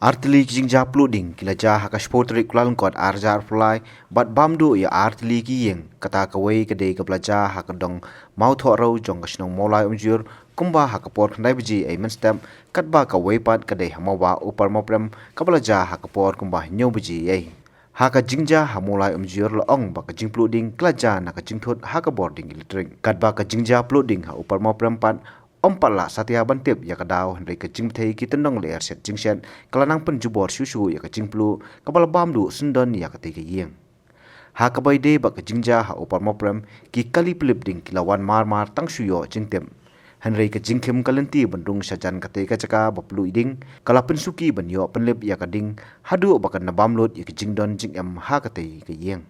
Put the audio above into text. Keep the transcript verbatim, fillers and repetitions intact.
Artylli ki jingjia pluh ding ki la jia ha ka shiphew tarik Kyllalyngkot arhajar arphew lai bad bam duh ïa artylli ki ïing, kata kawei ka dei kaba la jia ha ka dong Mawthohrew jong ka shnong Mawlai Umjur kumba ha ka por khyndai baje ei mynstep, katba kawei pat ka dei ha Mawbah Upper Mawprem kaba la jia ha ka por kumba hynñiew baje ei. Ha ka jingjia ha Mawlai Umjur la ong ba ka jingpluh ding ka la jia na ka jingthut ha ka bording electric, katba ka jingjia pluh ding ha Upper Mawprem pat ym pat lah satia ban tip ïa ka daw, hynrei ka jingbthei ki tyndong lyer shet jingshet ka la nang pynjubor shuh shuh ïa ka jingpluh kaba la bam duh syndon ïa katei ka ïing. Ha kaba ïadei bad ka jingjia ha Upper Mawprem, ki kali pynlip ding ki la wan mar mar tang shu ïoh jingtip. Hynrei ka jingkhim ka lynti ban rung shajan katei ka jaka ba pluh ding ka la pynsuki ban ïoh pynlip ïa ka ding haduh ba kan da bam lut ïa ka jingdon jingem ha katei ka ïing.